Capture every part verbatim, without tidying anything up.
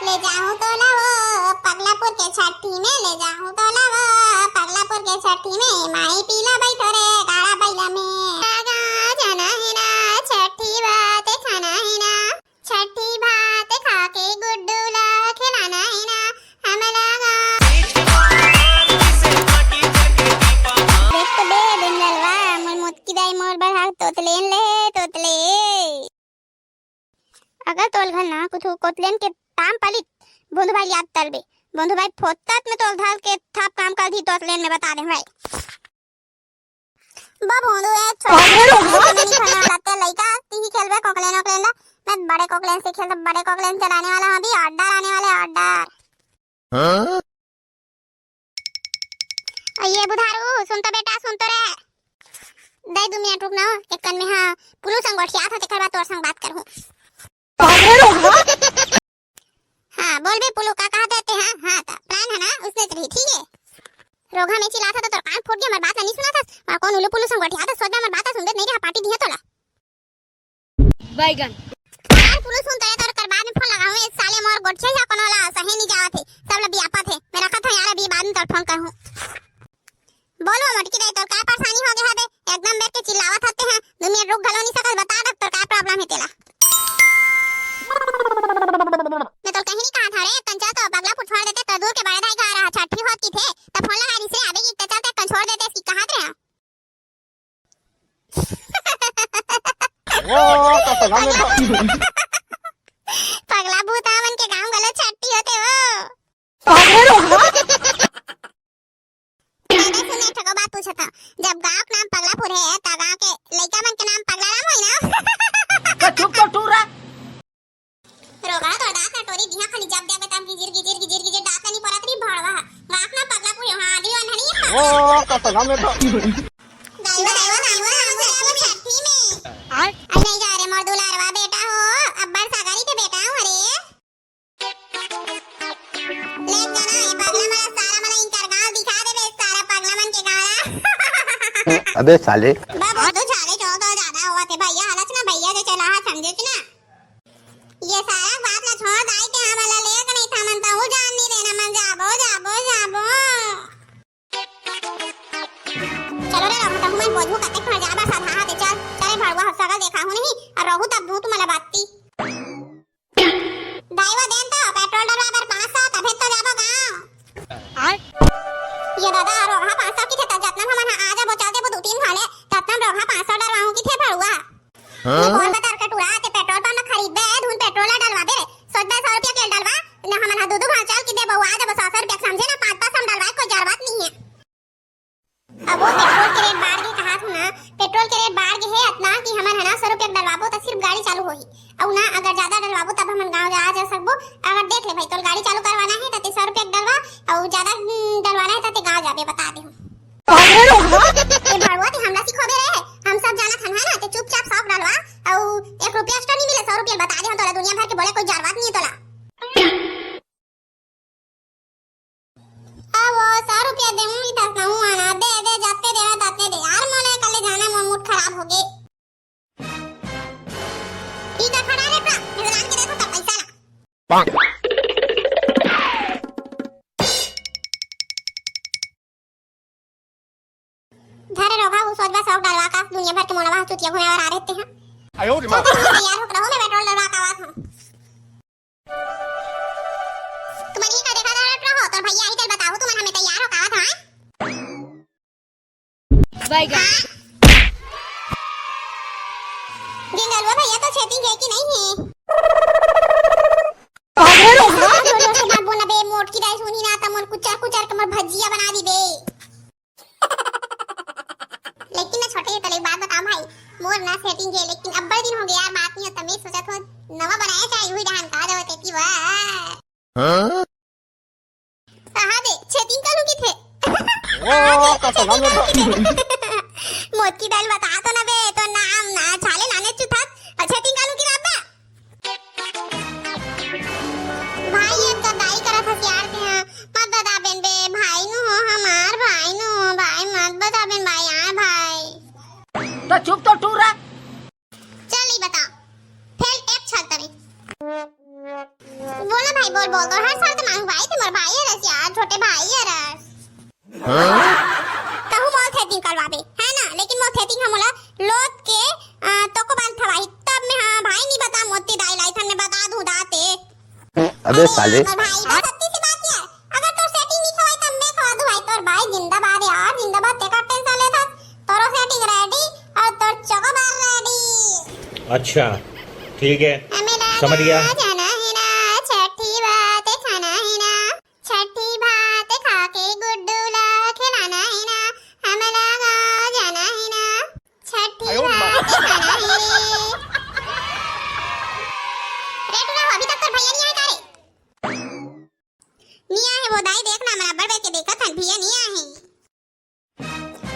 ले जाहूं तोला वो पगलापुर के छट्ठी में, ले जाहूं तोला वो पगलापुर के छट्ठी में, माई पीला बैठो रे गाड़ा बैला में। आगा जाना है ना, छट्ठी भात खाना है ना, छट्ठी भात खा के गुड्डू ला खिलाना है ना, हमला गा। देख तो बे, दिन ललवा, मोर मोतकी दाई मोर बर हाथ तोतलेन ले, तोतले। अगर तोल घर ना कुछ कोतलेन के ताम पलित, बोंधू भाई याद तलबे। बोंधू भाई फोतत में तोल धाल के थाप काम कर दी तोतलेन में, बता दे भाई। बा बोंधू ए छोड़, अरे रे। नहीं खाना लाते लइका, ती ही खेलबे कोकलेन ओकलेन ला। मैं बड़े कोकलेन से खेल, बड़े कोकलेन चलाने वाला हूँ अभी, ऑर्डर आने वाले ऑर्डर। हाँ? अये बुधारू, सुन तो बेटा, सुन तो रे। दे दू मिनट रुक ना, एक कन में, हाँ, पुलू संग गोठियात हो, तेकर बाद तोर संग बात करहूँ। हाँ, बोल बे पुलू, का कहत हे ते? हाँ, हाँ, त plan है ना, उसने चली, ठीक है। रोगहा में चिल्लात हस तो तोर कान फूट गया, हमर बात ला नहीं सुनात हस। और कौन उल्लू पुलू संग गोठियात हस, सोच में हमर बात ला सुनबे नहीं रहा, पार्टी दिया तोला। बैगन। यार पुलू सुन तो रे, तोर कर बाद में फोन लगाऊं, इस साले मोर गोठिया या कोनो ला सही नहीं जावत है, सब ला बियापत है। मैं रखत हूँ यार, अभी बाद में तोर फोन करहूँ। बोल वो मोटकी दाई, तोर का परेशानी हो गया है बे? एकदम बेर के चिल्लावत हते हैं, दू मिनट रुक घलो नहीं सकस, बता दब तोर का problem है तेला। मैं तोर कहीं नहीं कहा था रे, कंचा तो पगला पुछवाड़ देते, तो दूर के बड़े दाई घर रहा छठी होत की थे, तब फोन लगा रिसे आबे की, ते चलते कन छोड़ देते, इसकी कहा थे। वो तो पगला में तो पगला भूत आवन के गांव गलो छट्ठी होते वो। अरे सुन, एक ठो बात पूछत हूँ, जब गांव के नाम पगलापुर है, त गांव के लइका मन के नाम पगला राम होई ना? तो चुप तो टूरा। रोगहा तोर दांत ना टोरी दिहा खाली जब देबे तब गिजिर, गिजिर, गिजिर, गिजिर दांत नहीं परत रही भड़वा। गांव के नाम पगलापुर है, हाँ, आदि वन नहीं है। ओ, तो पगला में तो। दाईवा, दाईवा, दाईवा, दाईवा, दाईवा, छठी में। आय? अरे नहीं जा रे, मोर दुलारवा बेटा हो, अब्बड़ सगारी के बेटा हूँ, अरे। ले जना, ये पगला मन ला, सारा मन ला इंकर गांव दिखा देबे, सारा पगला मन के गांव ला। अबे साले। बाबू, तो झाले जो तो ज्यादा होवत हे भैया, हालत ना भैया जो चला हा, समझे ना? ये सारा बात ला छोड़, दाई के हमन ला लेके नहीं था, मन तहु जान नहीं देना, मन जाबो, जाबो, जाबो। चलो रे, रहू तहु मन बोझू कतेक भर जाबा सधा हाथे, चल, चले भड़ुआ सगा देखा हूँ नहीं, और रहू तब दूँ तुम्हारा बाती। दाई वो देन तो पेट्रोल डलवा बर पाँच सौ, तभे तो जाबो गाँव। आय? ये दादा, रोगहा पाँच सौ की थे, त जतना हमन हा आ जाबो, चल देबो दू तीन घाले, ततना रोगहा पाँच सौ डलवाहूँ की थे भड़ुआ। हाँ? ये कौन बता के टूरा आते पेट्रोल पंप में खरीदबे, धुन पेट्रोल ला डलवाबे रे, सोचबे सौ रुपया के डलवा, ना हमन हा दू दू घाल चल के देबो, आ जाबो सौ सौ रुपया के, समझे ना, पाँच पाँच हम डलवाए, कोई जरूरत नहीं है। अब वो पेट्रोल के रेट बाढ़ गे, कहात हूँ ना, पेट्रोल के रेट बाढ़ गे हे अतना कि हमन ह ना सौ रुपया के डलवाबो त सिर्फ गाड़ी चालू होही। अउ ना अगर ज्यादा डलवाबो तब हमन गाँव जा, आ जा सकबो। अगर देख ले भाई, तोल गाड़ी चालू करवाना हे त ते सौ रुपया के डलवा, अउ ज्यादा, हम्म, डलवाना हे त ते गाँव जाबे, बता दे हूँ। ए भड़ुआ, ते हमला सिखोबे रे, हम सब जानत हन, है ना? ते चुपचाप सब डलवा, अउ एक रुपया extra नहीं मिले, सौ रुपया बता दे हूँ तोला, दुनिया भर के बोले कोई जरूरत नहीं है तोला। अब वो सौ रुपया देहूं ही तस कहूं आना, दे दे, जतने देना ततने दे यार, मोला कल्ले जाना, मोर मूड खराब होगे। ई तो खड़ा रे का, नजरान के देखो तो पैसा ला। धरे रोगहा, वो सोचबा सौ डलवा का, दुनिया भर के मोला वहां चुतिया घुमाए और आ रहते हैं। आयो रे माँ। तैयार होके रहो, मैं पेट्रोल डलवा के आवत हूँ। तुमन ही का देखा डरत रहो, तोर भैया ही चल बताओ, तुमन हमें तैयार हो कावत हवा। बैगन। हाँ। जिंगलवा भैया तो छेती है कि नहीं है? अरे रे, हाँ, जोर जोर से मत बोलना बे, मोटकी दाई सुनी ना, त मोर कुचर कुचर के मोर भजिया बना दी बे। लेकिन ना छोटे, तले एक बात बताओ भाई, मोर ना सेटिंग हे, लेकिन अब्बड़ दिन हो गया यार, बात नहीं होता। मैं सोचा था नवा बनाया चाहे वही डहान कहा जाओ तेती वा। हाँ? कहा दे, सेटिंग कलू की थे। ओ, कहा दे, तो सेटिंग कलू की थे। मोटकी दाई बता तो ना बे, तो नाम ना छाले लाने चुथत, और सेटिंग कलू की रब्बा। भाई, एक गद्दारी करत हस यार तेहा। मत बता बेन बे, भाई नु हो हमार, भाई नु हो, भाई मत बता बेन भाई, यार भाई। तो चुप तो टूरा। चल नहीं बता। फेल एक छल तरे। बोला भाई, बोल, बोल, बोल, हर साल तो मांगवाई थे मोर भाई हरस यार, छोटे भाई हरस। कहूँ मोर threading करवाबे, है ना? लेकिन मोर threading हम ओला लोत के, अ, तोको बाल थवाही, तब मैं, हाँ, भाई नहीं बता मोती दाई लाई थन, मैं बता दूँ दाते। अबे अरे साले। यार, मोर भाई, बस अत्ती सी बात है। अगर तोर setting नहीं खवाई, तब मैं खवा दूँ भाई, तोर भाई जिंदाबाद यार, जिंदाबाद, ते का tension लेथस? तोरो setting ready और तोर चोकोबार ready। अच्छा, ठीक है, समझ गया। जाना है ना, छठी बात खाना है ना, छठी बात खा के गुड्डू ला खिलाना है ना, हमला गाँव जाना है ना, छठी बात खाना है रे। रे टुरा, अभी तक तोर भैया नहीं आए का रे? नहीं आए वो दाई, देखना, मैं बड़ के देखत हन, भैया नहीं आए।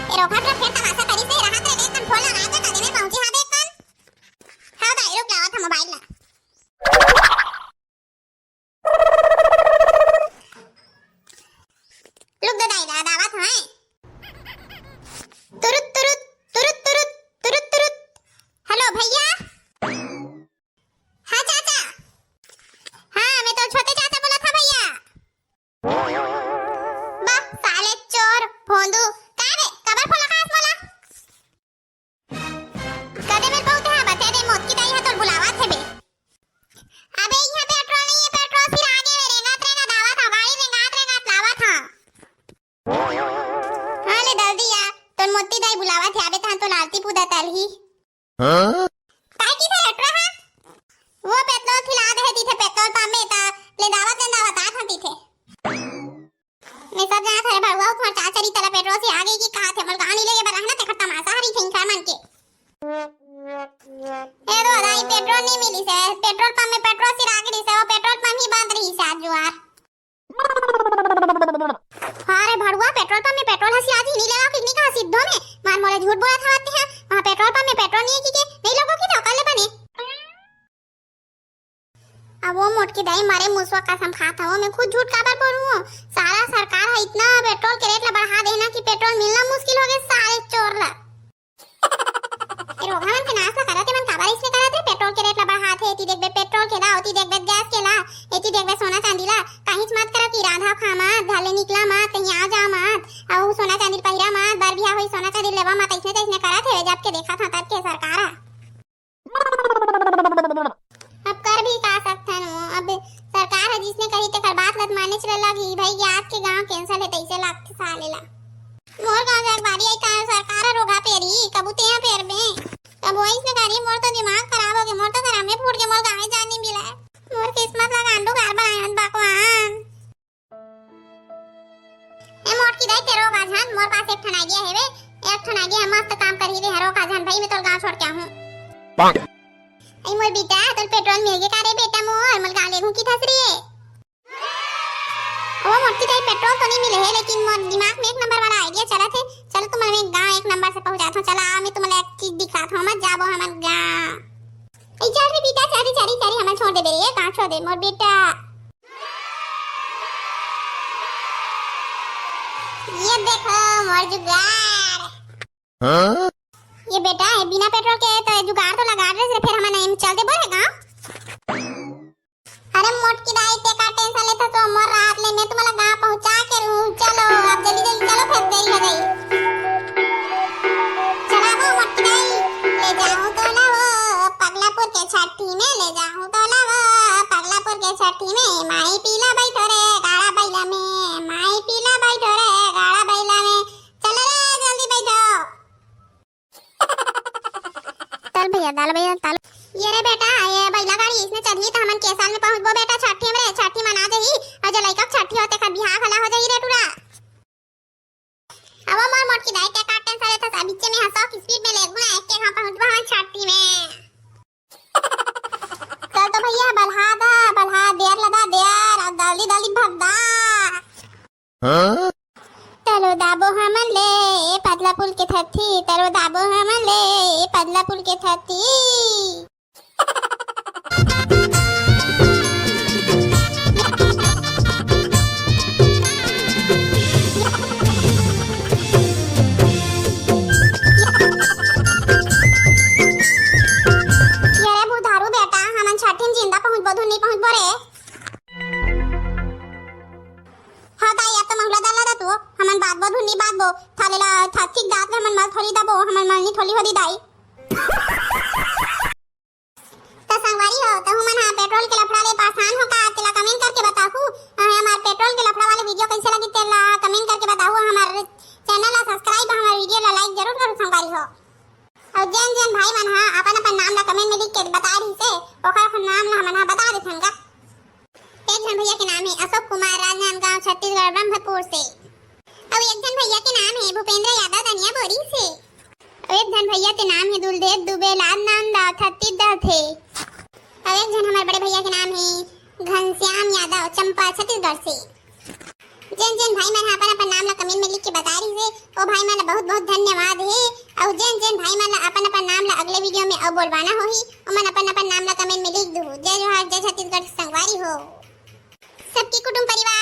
ए रोखा, फेर तमाशा करिस हे, रहत रे, एकदम फोन लगा के कदे में पहुंचे हाबे कन। हाँ दाई, रुक, लावत ह मोबाइल ला। रुक दे दाई, ला, लावत ह। तुरुत, तुरुत, तुरुत, तुरुत, तुरुत, तुरुत। हेलो भैया। हाँ चाचा। हाँ, मैं तो छोटे चाचा बोला था भैया। बा, साले चोर, भोंदू, का बे, काबर फोन लगास मोला? कदे मेर पहुंचे हा, बते दे, मोतकी दाई हा तोर बुलावत हे बे। अबे, इहाँ पेट्रोल नहीं है, पेट्रोल सिर आगे में रेंगात, रेंगात आवत हा, गाड़ी रेंगात, रेंगात लावत हा। हाँ ले, जल्दी आ, तोर मोती दाई बुलावत हे, अबे तहां तो लालती पूदा तलही। हाँ? काय की थे लटरा हा? वो पेट्रोल खिला दे है तीथे पेट्रोल पंप में ता ले दावत ले दावत आत हन तीथे। मैं सब जाना थारे भड़ुआ उठवा चाचरी तला पेट्रोल से आ गई कि कहा थे मलगानी ले बर रहना ते खत्म आसा हरी थिंका मन के। ए दो दाई पेट्रोल नहीं मिली से, पेट्रोल पंप में पेट्रोल सिर आगे रही से, वो पेट्रोल पंप ही बंद रही से आज जुआर। हाँ रे भड़ुआ, पेट्रोल पंप में पेट्रोल हसी आज ही नहीं लेवा, कितनी कहा सिद्धो में, मार मोरे झूठ बोला था आते हैं, वहाँ पेट्रोल पंप में पेट्रोल नहीं है कि के, नहीं लोगों की तो कर ले बने। अब वो मोटकी दाई मारे मुसवा कसम खात हवो, मैं खुद झूठ काबर बोलूँ हो? सारा सरकार है इतना पेट्रोल के रेट ला बढ़ा देना कि पेट्रोल मिलना मुश्किल हो गया सारे चोर ला। ए रोगहा मन के नाश ला करत, एमन काबर अइसने करत रे? पेट्रोल के रेट ला बढ़ात हे, एती देखबे पेट्रोल के ला, ओती देखबे गैस के ला, एती देखबे सोना चांदी ला। काहीच मत करो कि रांधा खा मत, घर ले निकला मत, कहीं आ जा मत, अउ सोना चांदी पहिरा मत, बर बिहा होई सोना चांदी लेवा मत, अइसने तइसने करत हे, जब के देखत हंव तब के सरकार ह। अब कर भी का सकथन वो, अब सरकार ह जिसने कही तेकर बात ल त मानेच ल लगही। भई आज के गांव cancel हे तइसे लागथे साले ला। मोर गांव जाके बारी आई का सरकार ह रोगहा पेरी, कभू तेहा पेरबे। कभू अइसने करी, मोर तो दिमाग खराब हो गे, मोर तो करमे फूट गे, मोर गांव जाने मिला। मोर किस्मत ला गांडू कार बनाए हन भगवान। ए मोटकी दाई, ते रोक आ झन, मोर पास एक ठन idea हे बे, एक ठन idea हे, मस्त काम करही रे, रोक आ झन भई, मैं तोर गांव छोड़ के आहूं। पाक। ए मोर बेटा, तोर पेट्रोल मिल गे का रे बेटा मोर, मोर गांव लेगहूं किथस रे। ओ मोटकी दाई, पेट्रोल तो नहीं मिले हे, लेकिन मोर दिमाग में एक नंबर वाला idea चलत हे। चल तुमन मैं गांव एक नंबर से पहुंचात हूं। चला, मैं तुमन ला एक चीज दिखात हूं, मत जाबो हमन गांव। ए चल रे बेटा, चल रे, चल रे, चल रे, हमन छोड़ दे बे रे, गांव छोड़ दे मोर बेटा। ये देखो मोर जुगाड़। हाँ? ये बेटा, ये बिना पेट्रोल के तो जुगाड़ तो लगा रहे रे, फेर हमन एम चल देबो रे गांव। अरे मोटकी दाई, ते का tension लेथस, मोर राहत ले मैं तुमन ला गांव पहुंचा के रहूं। चलो, अब जल्दी जल्दी चलो, फेर देरी हो जाई। चला वो मोटकी दाई, ले जाऊं तोला वो पगलापुर के छठी में, ले जाऊं तोला वो पगलापुर के छठी में, माई पीला बैठो रे गाड़ा बैला में, माई पीला बैठो रे गाड़ा बैला में। चल रे, जल्दी बैठो। चल भैया, डाल भैया, डाल। ये रे बेटा, ये बैला गाड़ी इसने चलही त हमन के साल में पहुंचबो बेटा छठी में रे, छठी मना जही, अउ जो लइका के छठी होथे तेकर बिहाव घला हो जही रे टुरा। अब मोर मोटकी दाई ते का tension लेथस, सब बीचे में हंसो की speed में लेगहूं ना, एक के घाव पहुंचबो हमन छठी में। चल तो भैया, बलहा दा, बलहा, देर लगा, देर, अब जल्दी, जल्दी भग दा। हाँ? तरो दाबो हमन ले, ए पतला पुल के थत्थी, तरो दाबो हमन ले, ए पतला पुल के थत्थी। ये रे बुधारू बेटा, हमन छठिन जिंदा पहुंचबो धुन नहीं पहुंचबो रे। भुन्नी बात बो, थाले ला थाथिक दांत में हमन मल थोड़ी दबो, हमन मल नी थोड़ी होदी दाई। त संगवारी हो, तहु मन हा पेट्रोल के लफड़ा ले परेशान हो का, तेला कमेंट करके बताहू। अउ हमार पेट्रोल के लफड़ा वाले वीडियो कैसे लगी, तेला कमेंट करके बताहू। हमार चैनल ला सब्सक्राइब, हमार वीडियो ला लाइक जरूर करू संगवारी हो। अउ जेन जेन भाई मन हा अपन अपन नाम ला कमेंट में लिख के बता रही से, ओकर अपन नाम ला हमन हा बता देथन गा। एक झन भैया के नाम है अशोक कुमार, राजनांदगांव, छत्तीसगढ़, ब्रह्मपुर से। अउ एक झन भैया के नाम है भूपेंद्र यादव, दनिया बोरी से। अउ एक झन भैया के नाम है दुलदेव दुबे, राजनांदगांव, छत्तीसगढ़ से। अउ एक झन हमारे बड़े भैया के नाम है घनश्याम यादव, चंपा, छत्तीसगढ़ से। जेन जेन भाई मन हा अपन अपन नाम ला कमेंट में लिख के बता रही है, ओ भाई मन ला बहुत बहुत धन्यवाद है। अउ जेन जेन भाई मन ला अपन अपन नाम ला अगले वीडियो में अउ बोलवाना होही, ओमन अपन अपन नाम ला कमेंट में लिख दू। जय जोहार, जय छत्तीसगढ़ संगवारी हो, सबके कुटुंब परिवार।